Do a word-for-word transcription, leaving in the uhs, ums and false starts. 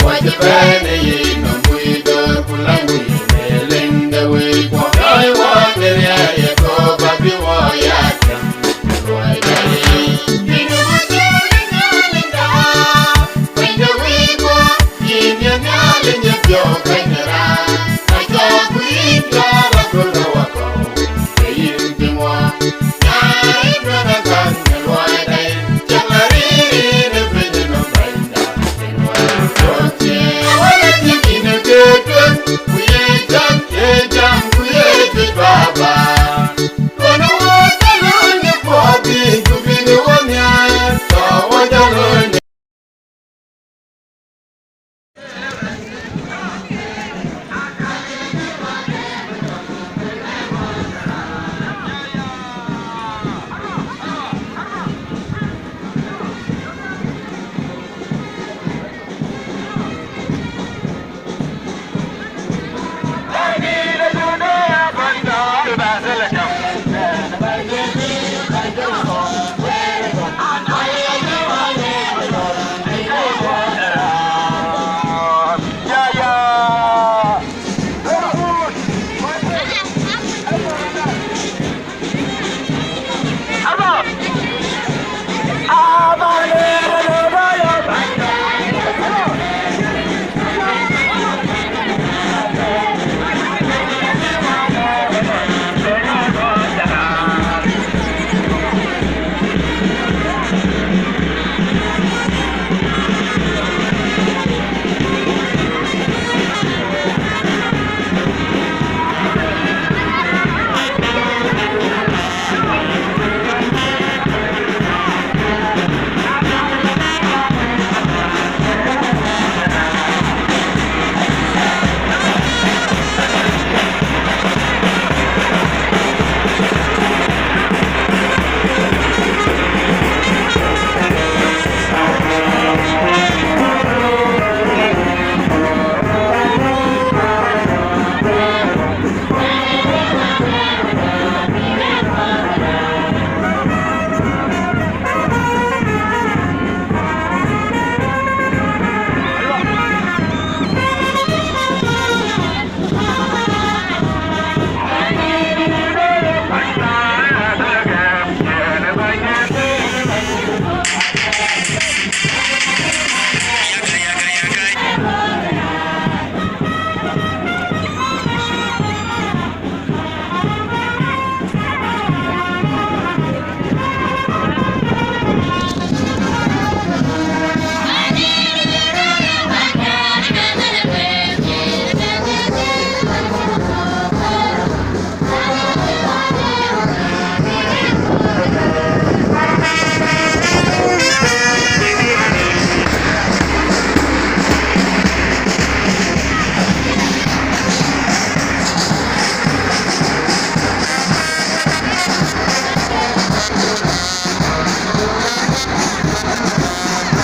Wacï bɛ̈n ë yic nɔm wïc döör ku läŋ wïc në lëŋ de wëi kuɔk. Lɔi wɔ në riɛl ye kɔ̈u bä bï wɔ ya cäŋ. Luɔi de yic, yïn ë wëc cï Nhialic da. Wëi de wëi kuɔk, yïn ye Nhialic ye piɔ̈u.